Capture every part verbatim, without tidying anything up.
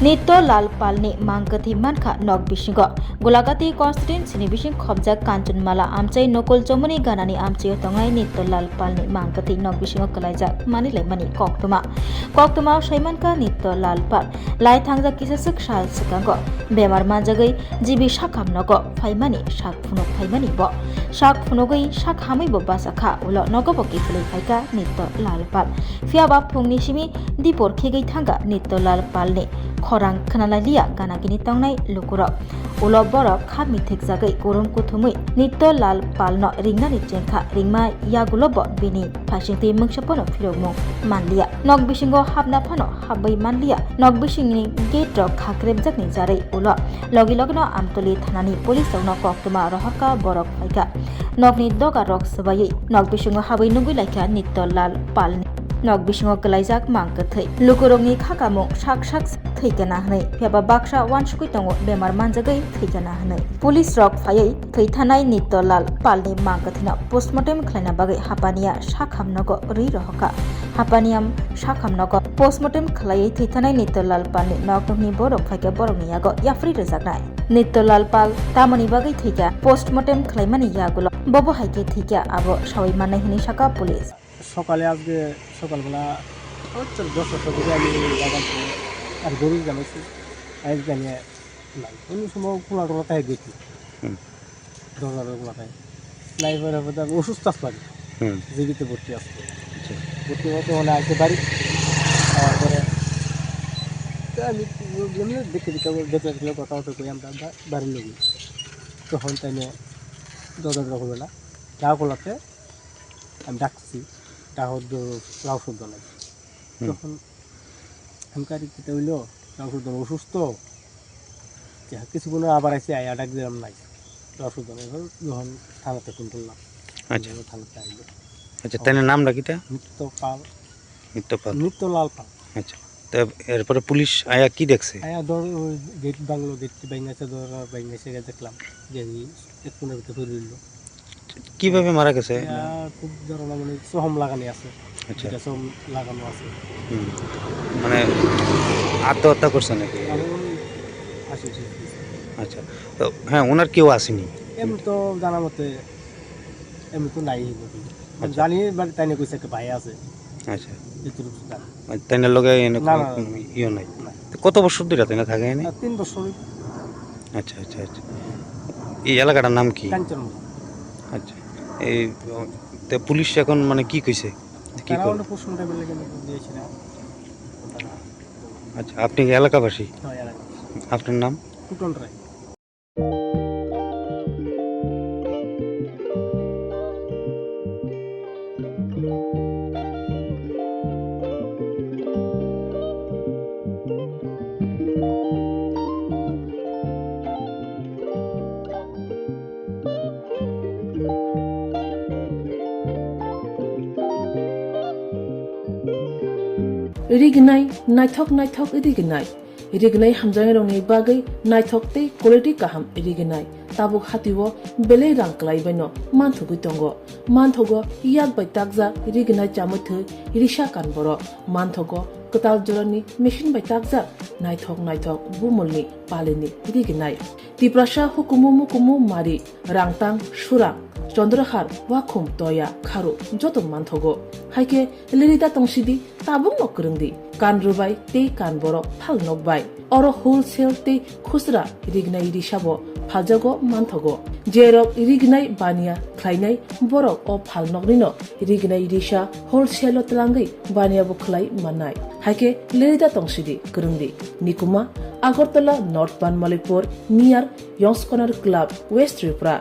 Nitya Lal Palni mang kwthwi mankha nok bisingo. Golagati constituency ni bising khobjak Kanchanmala amchai Nokol Chomoni ganani amchaio tongnai Nitya Lal Palni mang kwthwi nok bisingo kwlaijak manwi laimani koktwma. Koktwmao saimankha Nitya Lal Pal lai thangjak kisaswk sal swkango bemar manjagwi G B sakham nogo phaimani sak phunuk phaimani bo. Sak phunugwi sak hamwi bo bachakha, ulo nogo bo kiphilwi phaikha Nitya Lal Pal. Phiya ba phungni simi dipor khegwi thangkha Nitya Lal Palni khorang khwnalailia ganagini tongnai lukurok. Ulo borok kha mithikjagwi kurum kuthumwi Nitya Lal Palno ringnani chengkha, ringma yagulo bo bini phaisingtwi mungsa phano phirokmung manliya. Nok bisingo hapna phano habwi manliya. Nok bisingni gate rok khakrepjakni jarwi ulo logi logino Amtoli thanani police rokno koktwma rohorkha, borok phaikha. Nokni doga rok swbaiwi nok bisingo habwi nugwi laikha Nitya Lal Palni. Nok bisingo kwlaijak mang kwthwi. Lukurokni khakamung sak sak thwikana hwnwi, phiya ba baksa uansukwi tongo bemar manjagwi thwikana hwnwi. Police rok phaiwi thwi thanai Nitya Lal Palni mang kwthwino postmortem khlaina bagwi hapaniya sakham nogo rwi rohorkha. Hapaniya sakham nogo postmortem khlaiwi thwi thanai Nitya Lal Palni nok nokni borok phaikha borokni yago yapri rwjaknai. Nitya Lal Pal tamoni bagwi thwikha, postmortem khlaimani yagulo bobo hai khe thwikha, abo sawi mannai hwnwi sakha police. সকালে আজকে সকালবেলা ওই তো দশটার দিকে আমি বাগান থেকে আর গরু জানাইছি, আইস জানিয়ে নাই, কোনো সময় খোলা টোলা তাই দেখি। হুম। দরজা খোলা তাই নাই, পরে পরে আমি অসুস্থ আসলাম। হুম। জিবিতে ভর্তি আসলো। আচ্ছা। ভর্তি হতে হলে আসতে বাড়ি, তারপরে তো আমি এমনি দেখতে দেখতে দেখতে দেখতে কথা হতো কই আমরা বা-, বাড়ির লোক। তখন তাই নিয়ে দরজা খোলা না, যা খোলাতে আমি ডাকছি, ডাক হতো লাউ শুদ্ধ নাই। হুম। তখন আমি কারি কিতা হইলো, লাউ শুদ্ধ অসুস্থ, যে কিছুক্ষণ আবার আইসি, আয়া ডাক দিলাম নাই, লাউ শুদ্ধ নাই। এবার যখন থানাতে ফোন করলাম, আচ্ছা। থানাতে আইলো। আচ্ছা, তাই নাম ডাকিতা? নিত্য পাল। নিত্য পাল। নিত্য লাল পাল। আচ্ছা। তো এরপরে পুলিশ আয়া কি দেখছে? আয়া ধর ওই গেট ভাঙলো, গেট ভাঙাছে, ধর ভাঙাছে দেখলাম যে এই এক কোণের ভিতরে পড়ে রইল। কিভাবে মারা গেছে? ইয়া খুব ধরো না মানে চহম লাগানি আছে। আচ্ছা। দুইটা চহম লাগানো আছে। হুম। মানে আত্মহত্যা করছে নাকি? কারণ ফাঁসি উঠে গেছে। আচ্ছা। তো হ্যাঁ, ওনার কেউ আসেনি? এমনি তো জানা মতে এমনি তো নাই। আচ্ছা। জানি বাট তাই না কইছে একটা ভাই আছে। আচ্ছা। এতটুকু জানি। মানে তাইনার লগে এনে না, কোনো না, না। ইয়ে নাই? না। তো কত বছর ধরে তাইনা থাকে এনে? না, তিন বছর। আচ্ছা, আচ্ছা, আচ্ছা। এই এলাকাটার নাম কি? কাঞ্চনমুখী। আচ্ছা। এই, ও, তো পুলিশ এখন মানে কি কইছে? কি তারা করবে? অনেক প্রশ্ন টেবিলে কিন্তু দিয়েছে না। আচ্ছা, আপনি কি এলাকাবাসী? হ্যাঁ, এলাকাবাসী। আপনার নাম? কুটন রায়। Rignai, naithok naithok rignai. Rignai hamjaknairokni bagwi naithok tei quality kaham rignai. Tabuk hatio belai rang kwlaibaino manthogwi tongo. Manthogo yak bai takjak rignai chamwi thwi risa kan borok. Manthogo kwtal jorani machine bai takjak naithok naithok bumulni palini rignai. Tiprasa hukumu mukumu mari, rangtang, surang, chondrahar, wakhum, toya, kharu joto manthogo. Haikhe lirida tongsidi, tabukno kwrwngdi, kan rwbai tei kan borok phalnok bai. Oro wholesale tei khusra rignai risabo phaljago manthogo. Jerok rignai baniya khlainai borok o phalnoknino rignai risa wholesale-o twlangwi baniyabo khlai mannai. Haikhe lirida tongsidi, kwrwngdi. Nikuma, Agartala North Banmalipur, near Yongs Corner Club, West Tripura.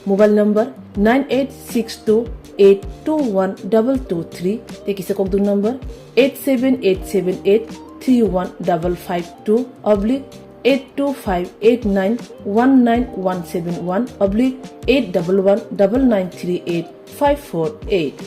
Mobile number nine eight six two eight two one double two three, tei kisa kokduk number eight seven eight seven eight three one double five two oblique eight two five eight nine one nine one seven one oblique eight double one double nine three eight five four eight.